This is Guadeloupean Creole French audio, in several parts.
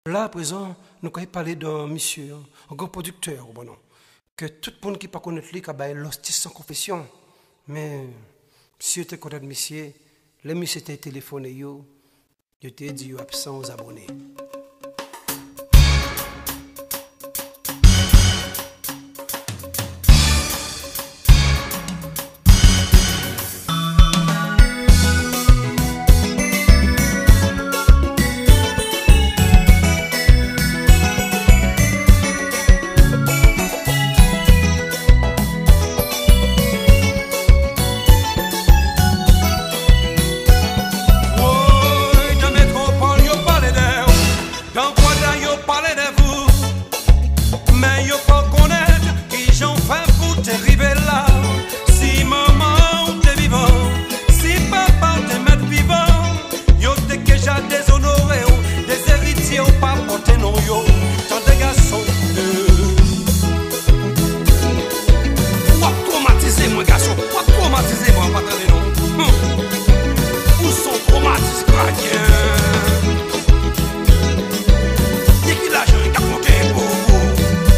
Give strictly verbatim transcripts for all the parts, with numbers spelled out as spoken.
La, aprézan, nou kay palé d'an misié, an gran prodiktè, ou konprann, ke tout moun ki pa konnèt li ka bay lòsti san konfésion. Mé, si yo té konnèt misié, lè misié té téléfoné yo, yo té di yo absan o zabonné. Woy, dan métwopòl yo palé dè ou, dan Gwadloup yo palé dè vou, mé yo pa konnèt kijan ou fè pou té rivé la. Si manman'w té vivan, si papa'w té mèt vivan, yo té ké ja dézonoré'w, dézéritié'w pa pòté non yo. Tandé gason, euh. W ap twomatizé mwen, gason. W ap twomatizé mwen, pa tandé non. Hum. Ou sé on twomatis kratyen. Yé ki lajan, yé ka konté pou ou.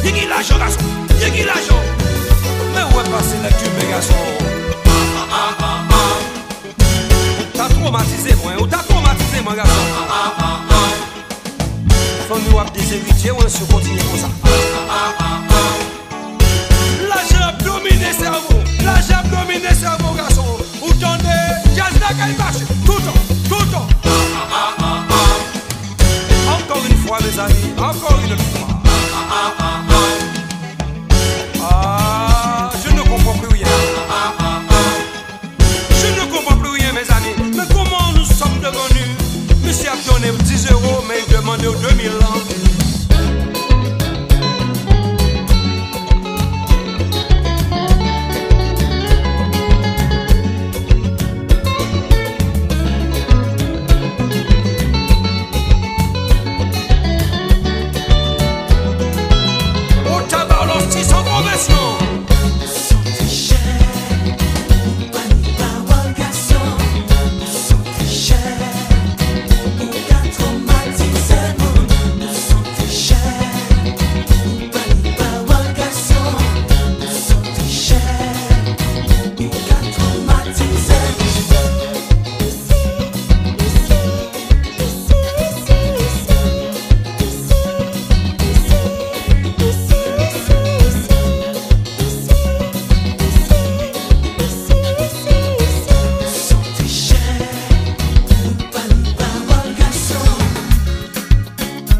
Yé ki lajan, gason. Yé ki lajan. Mé ou wè pasé lèt imen, gason. Ou ta twomatizé mwen, ou ta twomatizé mwen, gason. Fanmi'w ap dézéritié'w, en, si ou kontinié konsa. Lajan ap dominé sèvo'w, lajan ap dominé sèvo'w, gason. Ou tandé, djaz-la kay maché, toutan, toutan. Encore une fois, mes amis, encore une fois. Ah, je ne comprends plus rien. Je ne comprends plus rien, mes amis. Mais comment nous sommes devenus? Misié ap doné'w diz éwo, mé i demandé'w dé mil. Ou ta ba'w lòsti san konvèsion.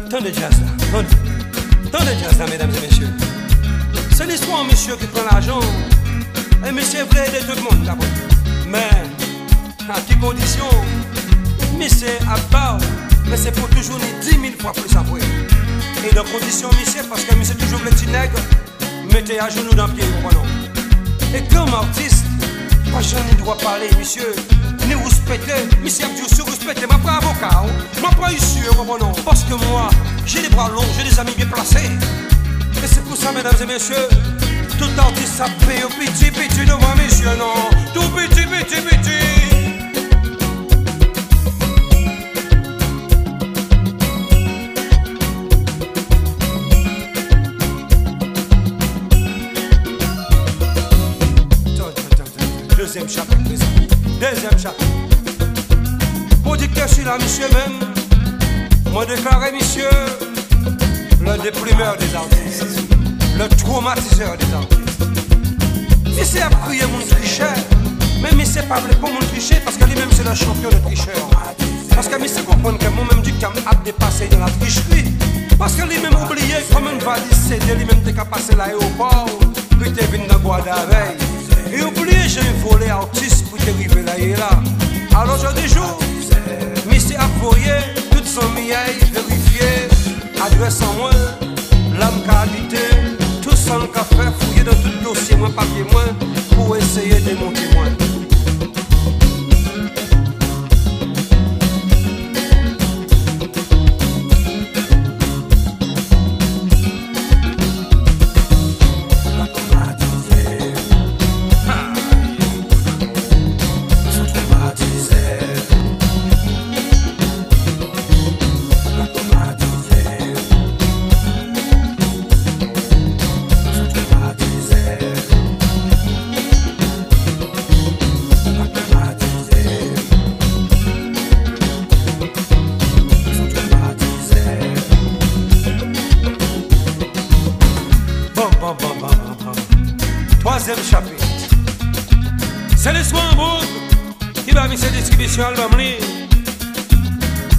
Tandé djaz-la, tandé. Tandé djaz-la, medam é mésié. Sé listwa on misié ki pran lajan, é misié vlé édé tout moun, dapré. Mé, a ki kondision? Misié ap ba'w, mé sé pou toujou ni di mil fwa plis apré. É dan kondision misié, paskè misié toujou vlé ti nèg mété ajounou dan pié'y, ou konprann. É kom artis, pa janmen ni dwa palé, misié, ni rouspété. Misié ap di'w, si ou rouspété, m'a pran avoka'w, m'a pran isié, ou konprann. Paskè mwen, j'ai des bras longs, j'ai des amis bien placés. É sé pou sa, medam é mésié, tout artis sa pé yo piti, piti douvan misié, non. Tou piti, piti, piti. Dézièm chapit, mézanmi. Dézièm chapit. Prodiktè-sila, misié menm, mwen déklaré misié le déprimeur des artistes, le traumatiseur des artistes. Misié ap kriyé moun trichè, mé misié pa vlé pou moun triché, paskè li menm sé le champion des tricheurs. Paskè misié konprann kè mwen menm, diktè-a ap dépasé dan la trichri. Paskè li menm oubliyé konbyen valiz sé dé li menm té ka pasé laéwopò, pou té vin dan Gwadloup avè'y. É oubliyé jan i volé artis pou té rivé la i yé la. Alò, jòdijou, misié ap voyé tout zanmi a'y vérifié adrès an mwen, la m ka abité, tout sa l ka fè, fouyé dan tout dosié mwen, papié mwen, pou éséyé démonté mwen. Lespri an boug ki ba misyé distribisyon album li.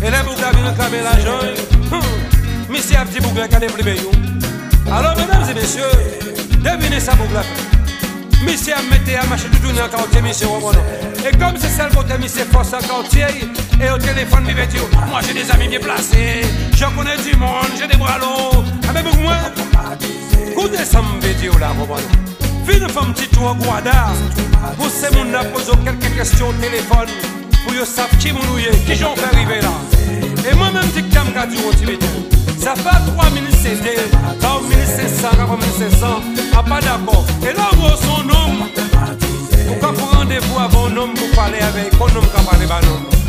É lè boug-la vin réklamé lajan, hmm, misyé ap di boug-la ka déplimé yo. Alò, medam é mésyé, deviné sa boug-la fè. Misyé ap mété a maché toutouni an katyé misyé, ou konprann. É kòm sé sèl koté misyé fò sé an katyé, é o téléfòn li vé di'w, moi j'ai des amis bien placés, je connais du monde, j'ai des bras longs. Enben, boug mwen, kouté sa m vé di'w la, ou konprann. Vin fè on ti tou an Gwada pou sé moun-la pozé'w kèlke kèsyon o téléfòn, pou yo sav ki moun ou yé, kijan ou fè rivé la. É mwen menm, diktan m ka di'w on ti biten. Sa fè twa mil CD, ba'w mil senk san, ka pran mil senk san, a pa dakò. É lè ou wè sé on nonm, ou ka pran randévou avè on nonm pou palé avè'y, kon nonm ka palé ba nonm.